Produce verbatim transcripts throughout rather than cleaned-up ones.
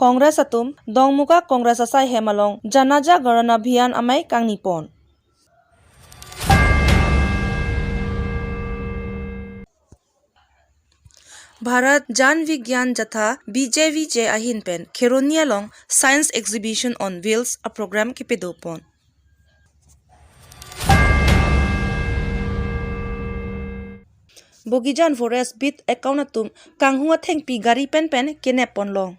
Congress atum Dongmukak Congress asai hem along Jan Jagaran Abhiyan amei kangni pon. Bharat Jan Vigyan Jatha, B J V J ahin pen Kheroni along Science Exhibition on Wheels aprogram kepadopon. Bogijan Forest Beat account atum kanghu athengpi gari pen pen kenep ponlong.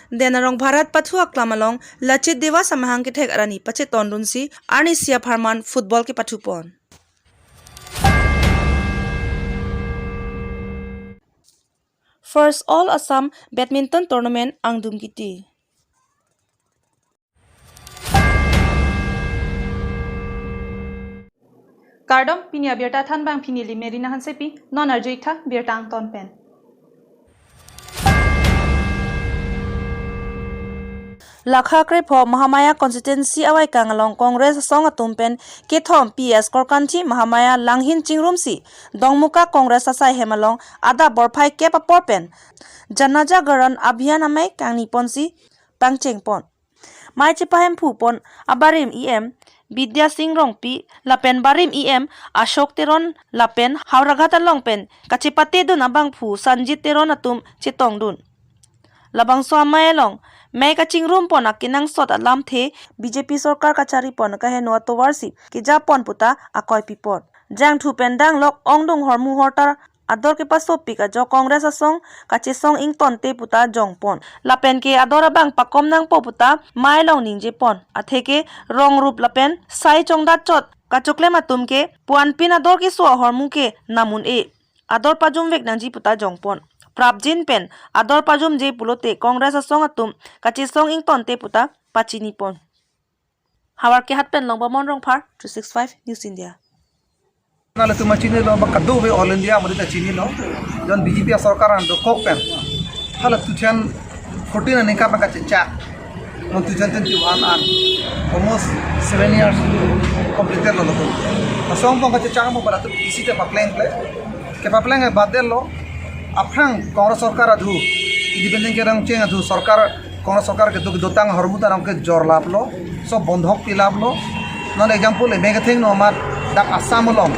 Den arong Bharat pathu aklam along Lachit Dewes amahang kethek arni pachetondunsi arnisi apharman football kepathupon. First All Assam Badminton Tournament angdung kiti. Kardom, pini abirta thanbang pini neli Merina Hansepi, non arju-ik tha birta angton pen. Lakha krepho Mahamaya constituency avaikang along Congress asong atum pen kethom P S Korkanthi Mahamaya langhin chingrumsi Dongmukak Congress asai hem along adap porphai kep apor pen Jan Jagaran Abhiyan amei kangni ponsi pangcheng pon. Mei chepahemphu pon abarim E M Bidya Sing Rongpi lapen barim E M Ashok Teron lapen Howraghat along pen kachepatedun abangphu Sanjit Teron atum chetongdun. Labangso amei along mei kachingrum pon akenangsot alamthe B J P sorkar kachari pon kaheno atovarsi keja pon puta akoi pipon. Jangthu pen danglok ongdung hormu hortar ador kepasopik ajok Congress asong kachesong ingtonte puta jongpon. Lapen ke ador abang pakom nangpo puta mei along ningjepon. Atheke rong rup lapen sai chongdat chot kachoklem atum ke puanpin ador keso ahormu ke nam un-e. Ador pajumvek nangji puta jongpon. Prapjin pen ador pajumje pulote Congress asong atum kachesong ingtonte puta pachinipon. Howraghat pen Longbamon Rongphar, three six five News India. Nale tuma chinilo, ba kadokave All India amonit ta chinilo. Jon B J P sorkar an dokok pen hala two thousand fourteen aningkan pen kachechak. Non two thousand twenty-one an almost seven years completed lo latum. Asong pon kachechak mo para tu isi te papleng ple. Kepapleng ke batel lo. Aphrang Congress sorkar adhu, independent kerang cheng adhu sorkar, Congress sorkar kedo kedotang ahormu ta nangkejor laplo, so bondhok pilaplo. Non example, emeng kethengno amat dak Assam along,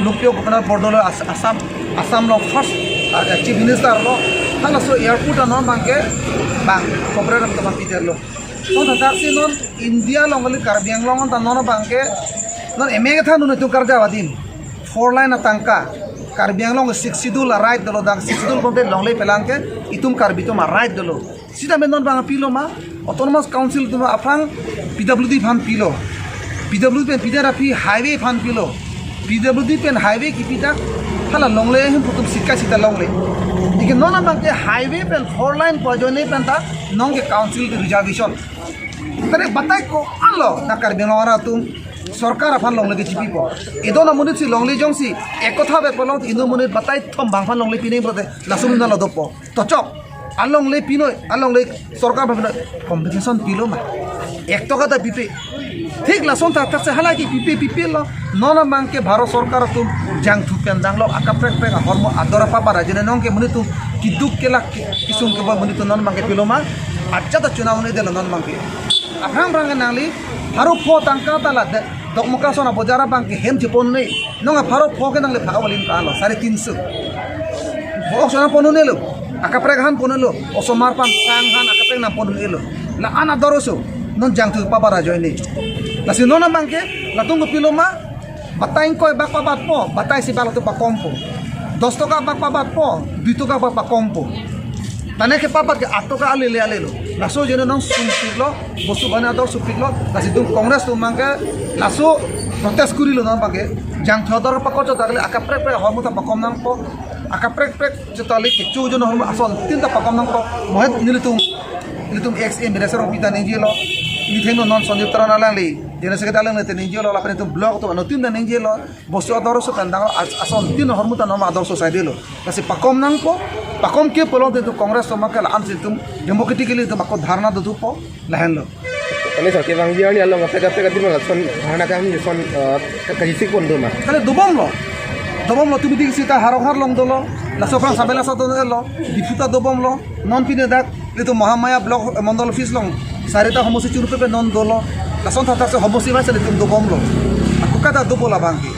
Lukpio Gopinath Bordoloi As-, Assam, Assam along first, ah, chief minister lo, halaso airport anon abangke bang, corporate atum abang piterlo. Non thakthaksi non India along kali Karbi Anglong anta non abangke, non emeng kethan un itum karjap adim. Four lane atangka, Karbi Anglong Sixth Schedule a-right dolo, dak Sixth Schedule konte longle pelang ke itum Karbi atum a-right dolo. Sita me non abang pilo ma, Autonomous Council atum aphrang P W D aphan pilo. P W D pen pidar aphi highway aphan pilo. P W D pen highway kipi ta hala longle ahin pu atum sika sita longle. Ike non abangke highway pen four lane pu ajoine pen ta nonke council reservation. Tare batai ko-an lo na Karbi Anglong arat atum sorkar aphan longle kechipipo. Ido na monit si longle jongsi ekotha bek polong indo monit batai thom bang aphan longle pineng pulote laso monit na lo dopo. Tochok. Alongle pinoi, alongle sorkar aphan pinoi, compensation pilo ma? Ek toka ta pipe. Thik lason thakthaksi hala ke pipe pipilo. Non abangke Bharat sorkar atum jangthu pen danglok akaprek prek ahormu ador apa para jene nonke monit atum keduk kelak kesung keboi monit atum non abangke pilo ma? Ajat ta chuna un-edetlo non abangke. Aphrang aphrang ke nangli pharo pho tangka ta la de, Dokmoka ason abojar abangke hem chepon ne. Non apharo pho ke nangli phak avalin ta lo, sare tinso. Bo ok sona pon un-elo, akaprek aphan pon un-elo, osomar aphan sang aphan akaprek nangpon un-elo. La-an ador oso, non jangthu papa rajoine. Lasi non abangke, latum kopilo ma, batai ingkoi bak pabatpo, batai isi bak latum pakompo. Dos toka bak pabatpo, dui toka bak pakompo. Tane kepabat ke aat toka alele alelo. Laso jene non sumpiklo, bosu bane ador sumpiklo, lasi dum Congress atum abangke, laso protest kurilo non abangke. Jangthu ador pakot jota kele akaprek prek ahormu ta pakom nangpo. Akaprek prek jota le kecho jon ahormu asontin ta pakom nangpo. Mohet nelitum, nelitum ex M L A sir pita ningjelo. Nithengno non Sanjib Teron alangli, General Secretary alangli te ningjelo, lapen itum block atum anuttin ta ningjelo. Bosu ador oso pen dang as-, asontin ahormu ta non ador oso saidelo. Lasi pakom nangpo, pakom ke pulote itum Congress atum abangke la-an si itum democratically itum ako dharna dothupo, lahenlo. Kali sir, kevangji arni along kaprek kaprek adim lason dharna kami son, eh, ka-, kajisik pon do ma? Kali dobomlo. Dobomlo, tumi ding sita Howraghat along dolo, laso aphrang Sabela Soton lo, Diphu ta dobomlo, non pine dak, itum Mahamaya Block, eh, Mondol Office along, sarita homosi churpe pe non dolo, lason thata se homosi ba se itum dobomlo. Ako kada dobo labang ke.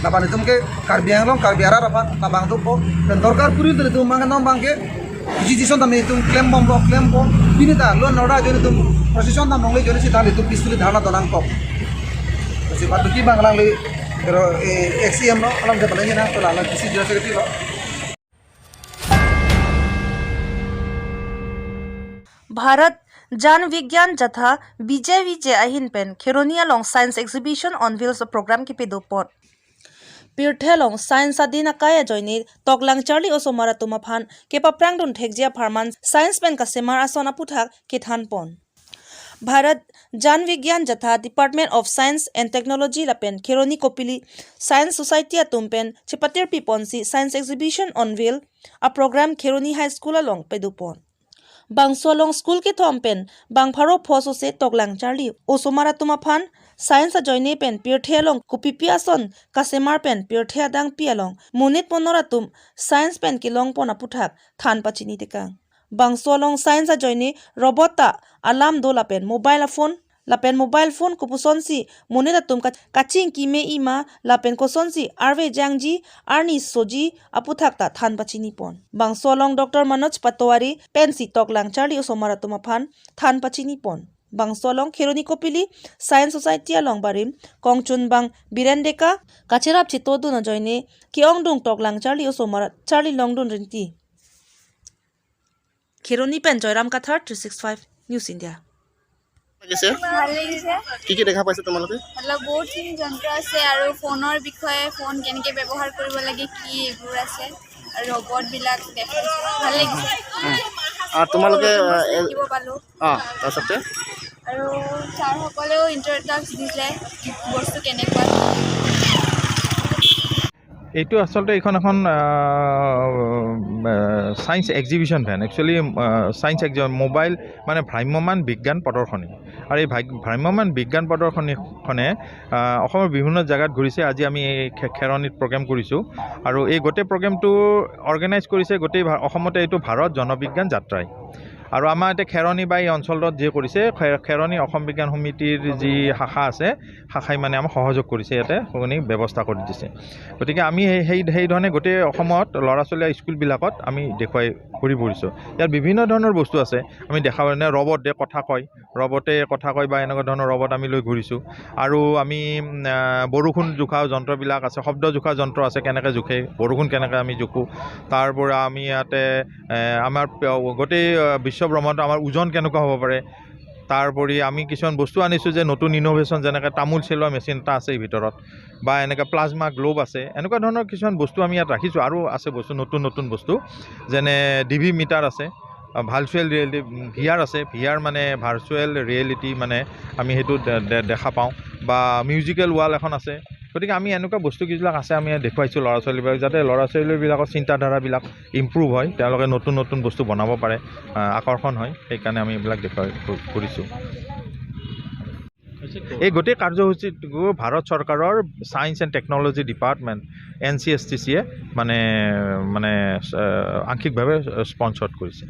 Laban itum ke Karbi Anglong, Karbi arat aphan, labang dobo, dan dorkar puri itum mang non bang ke, Jiji son tame itum klembomlo, klembom. Pini ta lo nora joni itum procession ta nongle joni si than itum peacefully dharna donangkok. Si patu ki bang lang le, pero, eh, X E M lo, alam de paling na, to lang lang kisi jasa kiti lo. Bharat Jan Vigyan Jatha B J V J ahin pen Kheroni along Science Exhibition on Wheels program kepadopon. Pirthe along Science adin akai ajoine toklang charli osomar atum aphan kepaprangdun thekji apharman science pen kasemar ason aputhak kethanpon. Bharat Jan Vigyan Jatha Department of Science and Technology lapen Kheroni Kopili Science Society atum pen chepatirpiponsi Science Exhibition on Wheel aprogram Kheroni High School along padopon. Bangso along school kethom pen bang pharo pho sose toklang charli osomar atum aphan science ajoine pen pirthe along kopipi ason kasemar pen pirthe adangpi along monit monor atum science pen kelongpon aputhak than pachini tekang. Bangso along science ajoine robot ta alam do lapen mobile phone lapen mobile phone kopusonsi monit atum ka-, kachingki me-i ma lapen kosonsi arve jangji arni soji aputhak ta than pachinipon. Bangso along Doctor Manoj Patwari pensi toklang charli osomar atum aphan than pachinipon. Bangso along Kheroni Kopili Science Society along barim kongchunbang Biren Deka kacherap chetodun ajoine ke-ongdung toklang charli osomar charli longdun rinti. Kheroni pen Joyram Kathar, three six five News India. লাগিছে? ভাল লাগিছে। কি কি দেখা পাইছে তোমালোকে? মতলব বহুতখিনি যন্ত্ৰ আছে আৰু ফোনৰ বিষয়ে, ফোন কেনেকে ব্যৱহাৰ কৰিব লাগে, কি এইবোৰ আছে, আৰু ৰবটবিলাক দেখাইছে, ভাল লাগিছে। উম। আৰু তোমালোকে, বহুত আহ, বস্তু এ-, শিকিব পালোঁ। অ, তাৰপিছতে? আৰু ছাৰসকলেও ইণ্ট্ৰডাক্স দিছে, বস্তু কেনেকুৱা। এইটো আচলতে এইখন এখন, আহ, আহ, চায়েন্স এক্সিবিশ্যন ভেন। একচুৱেলি, আহ, চায়েন্স এক্সি-, মোবাইল মানে ভ্ৰাম্যমান বিজ্ঞান প্ৰদৰ্শনী। আৰু এই ভাই-, ভ্ৰাম্যমান বিজ্ঞান প্ৰদৰ্শনীখনে, আহ, অসমৰ বিভিন্ন জেগাত ঘূৰিছে। আজি আমি এই খে-, খেৰণিত প্ৰগ্ৰেম কৰিছোঁ। আৰু এই গোটেই প্ৰগ্ৰেমটো অৰ্গেনাইজ কৰিছে গোটেই ভা-, অসমতে এইটো ভাৰত জনবিজ্ঞান যাত্ৰাই। আৰু আমাৰ এতিয়া খেৰণি বা এই অঞ্চলত যি কৰিছে, খে-, খেৰণি অসম বিজ্ঞান সমিতিৰ যি শাখা আছে, শাখাই মানে আমাক সহযোগ কৰিছে, ইয়াতে সেইখিনি ব্যৱস্থা কৰি দিছে। গতিকে আমি সেই, সেই, সেই ধৰণে গোটেই অসমত ল'ৰা ছোৱালীয়ে স্কুলবিলাকত আমি দেখুৱাই ঘূৰি ফুৰিছোঁ। ইয়াত বিভিন্ন ধৰণৰ বস্তু আছে, আমি দেখা মানে ৰবটে কথা কয়, ৰবটে কথা কয় বা এনেকুৱা ধৰণৰ ৰবট আমি লৈ ঘূৰিছোঁ। আৰু আমি, উম, আহ, বৰষুণ জোখা যন্ত্ৰবিলাক আছে, শব্দ জোখা যন্ত্ৰ আছে, কেনেকৈ জোখে, বৰষুণ কেনেকৈ আমি জোখোঁ। তাৰ পৰা আমি ইয়াতে, এ, আমাৰ প-, গোটেই, আহ, বিশ্ব ব্ৰহ্মাণ্ডত আমাৰ ওজন কেনেকুৱা হ'ব পাৰে, তাৰ উপৰি আমি কিছুমান বস্তু আনিছোঁ যে নতুন ইনোভেশ্যন, যেনেকৈ তামোল চেলোৱা মেচিন এটা আছে এই ভিতৰত, বা এনেকৈ প্লাজমা গ্লোব আছে, এনেকুৱা ধৰণৰ কিছুমান বস্তু আমি ইয়াত ৰাখিছোঁ। আৰু আছে বস্তু, নতুন নতুন বস্তু, যেনে ডি ভি মিটাৰ আছে, আ, ভাৰ্চুৱেল ৰিয়েলিটি, ভি আৰ আছে, ভি আৰ মানে ভাৰ্চুৱেল ৰিয়েলিটি, মানে আমি সেইটো দে-, দে-, দেখা পাওঁ, বা মিউজিকেল ৱাল এখন আছে। গতিকে আমি এনেকুৱা বস্তু কিছুমান আছে, আমি ইয়াত দেখুৱাইছোঁ ল'ৰা ছোৱালীবিলাক, যাতে ল'ৰা ছোৱালীবিলাকৰ চিন্তাধাৰাবিলাক ইমপ্ৰুভ হয়, তেওঁলোকে নতুন নতুন বস্তু বনাব পাৰে, আ, আকৰ্ষণ হয়, সেইকাৰণে আমি এইবিলাক দেখুৱাই ফু-, ফুৰিছোঁ। এই গোটেই কাৰ্যসূচীটো ভাৰত চৰকাৰৰ science and technology department, N C S T C মানে, মানে, আ, আংশিকভাৱে স্পনচৰ্ড কৰিছে।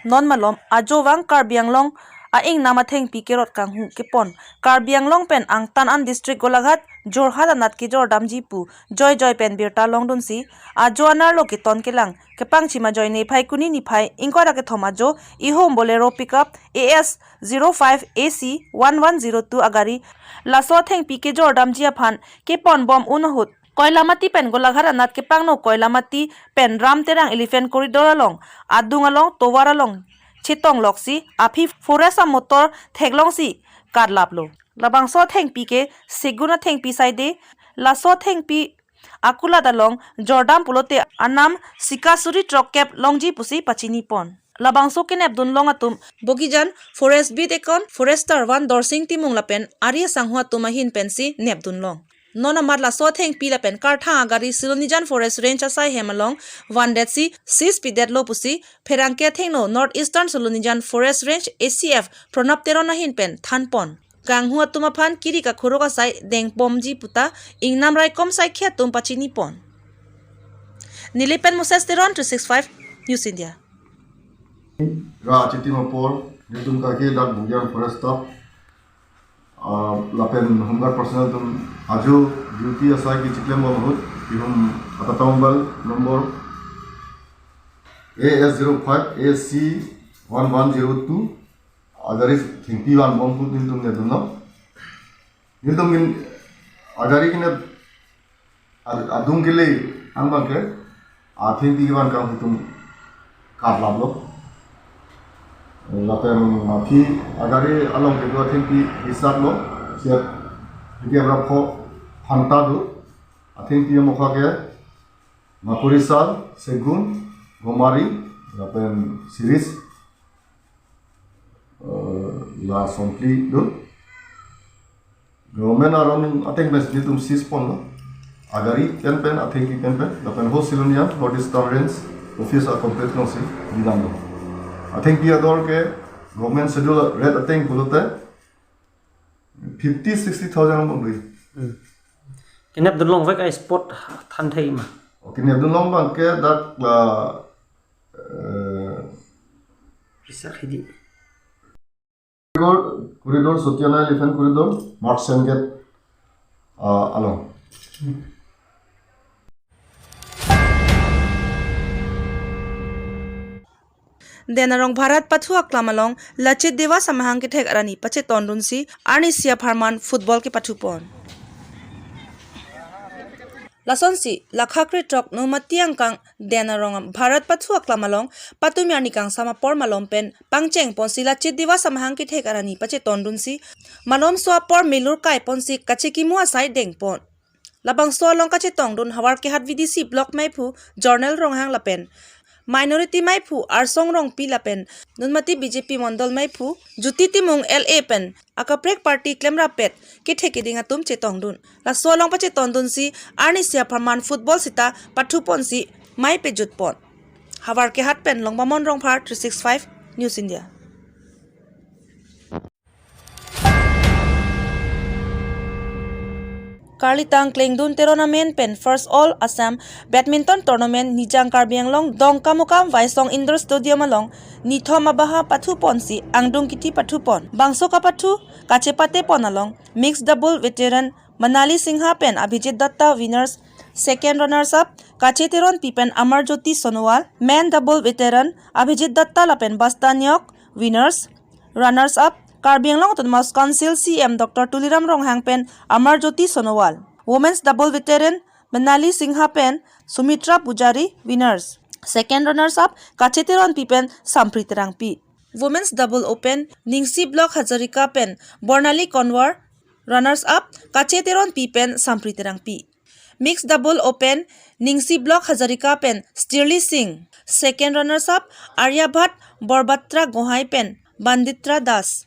Non malom ajo vang Karbi Anglong a-ingnam athengpi kerot kanghu kepon Karbi Anglong pen angtan an district Golaghat, Jorhat anat kejor damji pu joijoi pen birta longdunsi ajo anerlo keton kelang kepangchim ajoine Phaikuni niphai ingkoi ra kethom ajo ihum Bolero pickup A S zero five A C one one zero two agari laso athengpi kejor damji aphan kepon bom un ahut Koilamati pen Golaghat anat kepangno Koilamati pen Ram Terang Elephant Corridor along adung along tovar along chetong loksi aphi forest amotor theklongsi karlaplo. Labangso athengpi ke Segun athengpi saide, laso athengpi akulat along jordam pulote anam sikasuri throkkep longji pusi pachinipon. Labangso kenepdun long atum Bogijan Forest Beat Account Forester one Dorsing Timung lapen ari asangho atum ahin pensi nepdun long. Non amat laso athengpi lapen karthang agari Silonijan Forest Range asai hem along vandetsi seize pidetlo pusi pherangke athengno North Eastern Silonijan Forest Range A C F Pranab Teron ahin pen thanpon. kanghu atum aphan kiri kakhorok asai dengpomji puta ingnam raikom saikhi atum pachinipon. Neli pen Moses Teron, three six five News India. Ra achitim apor, nelitum kake dak Bugyan Forest Staff, ah, lapen Home Guard personnel atum ajo duty asai kechiklam bom ahut, ihum Tata Mobile number A S zero five A C one one zero two, agari thengpi vanbom ahut nelitum nep dunlo. Nelitum kin agari kin ad-, adung kele angbang ke, athengpi kevan kanghu atum karlaplo. Lapen aphi agari along kedo athengpi hisaplo, siat hidi abra pho phanta do, athengpi amokha ke Makurisal, Segun, Gomari, lapen Siris, eh, la songpli do. Government aron ateng pen nelitum seize ponlo. Agari pen pen, athengpi pen pen, lapen ho silonian, North Eastern Range Office a-complete alongsi didamlo. Athengpi ador ke government schedule rate ateng pulote fifty, sixty thousand angbong do. Hmm. Kenep dunlong vek a-spot thanthei ma? O, kenep dunlong abang ke dak la, eh, Risak hidi. Corridor, corridor, Sotiana Elephant Corridor, Marksand Gate, ah, along. Den Arong Bharat Pathu Aklam along Lachit Diwas amahang kethek arni pachetondunsi arnisi apharman football kepathupon. Lasonsi, lakha krethrok Nomati angkang Den Arong Bharat Pathu Aklam along patumi arni kangsam apor malom pen pangchengponsi Lachit Diwas amahang kethek arni pachetondunsi malomso apor melur kaiponsi kachekimu asai dengpon. Labangso along kachetongdun Howraghat V D C block maiphu Jonel Ronghang lapen minority maiphu Arsong Rongpi lapen Nomati B J P mondol maiphu Jyoti Timung L A pen akaprek party klemrappet kethek keding atum chetongdun. Laso along pachetondunsi arnisi apharman football sita pathuponsi mai pejutpon. Howraghat pen Longbamon Rongphar, three six five News India. Karlitang Klengdun Teron amen pen First All Assam Badminton Tournament Nijang Karbi Anglong Dongkamukam Waisong Indoor Stadium along nithom abaha pathuponsi angdung kiti pathupon. Bangso kapathu kachepatepon along mixed double veteran Manali Singha pen Abhijit Datta winners, second runners up Kache Teronpi pen Amar Jyoti Sonowal, men double veteran Abhijit Datta lapen Basta Neok winners, runners up Karbi Anglong Autonomous Council C E M Doctor Tuliram Ronghang pen Amar Jyoti Sonowal, women's double veteran Manali Singha pen Sumitra Pujari winners, second runners up Kache Teronpi pen Sampri Terangpi, women's double open Ningsi Block Hazarika pen Bornali Konwar, runners up Kache Teronpi pen Sampri Terangpi. Mixed double open Ningsi Block Hazarika pen Stirli Singh, second runners up Aryabhat Borbatra Gohai pen Banditra Das.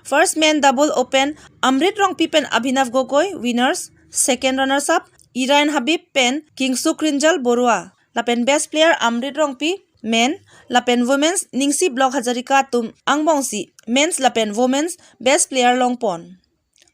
First men double open Amrit Rongpi pen Abhinav Gogoi winners, second runners up Irain Habib pen Kingsuk Rinjal Borua. Lapen best player Amrit Rongpi men, lapen women's Ningsi Block Hazarika atum angbongsi men's lapen women's best player longpon.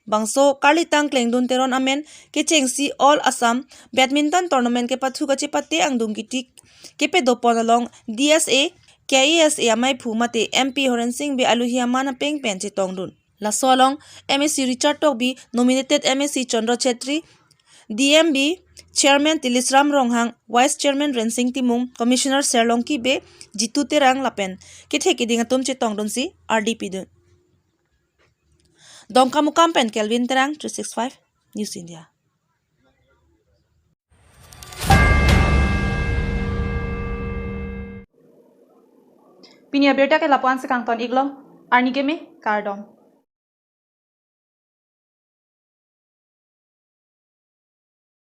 Bangso Karlitang Klengdun Teron amen kechengsi All Assam Badminton Tournament kepathu kachepate angdung kiti kepedopon along D S A, K A S A amaiphu mate M P Horen Sing Bey aluhi aman apeng pen chetongdun. Laso along M A C Richard Tokbi, nominated M A C Chandra Chetri, D M B Chairman Tilisram Ronghang, Vice Chairman Rensing Timung, Commissioner Serlongki Bey, Jitu Terang lapen kethek keding atum chetongdunsi R D P dun. Dongkamukam pen Kelvin Terang, three six five News India. Pini abirta ke lapu-an si kangton-iklo, arni keme, kardom.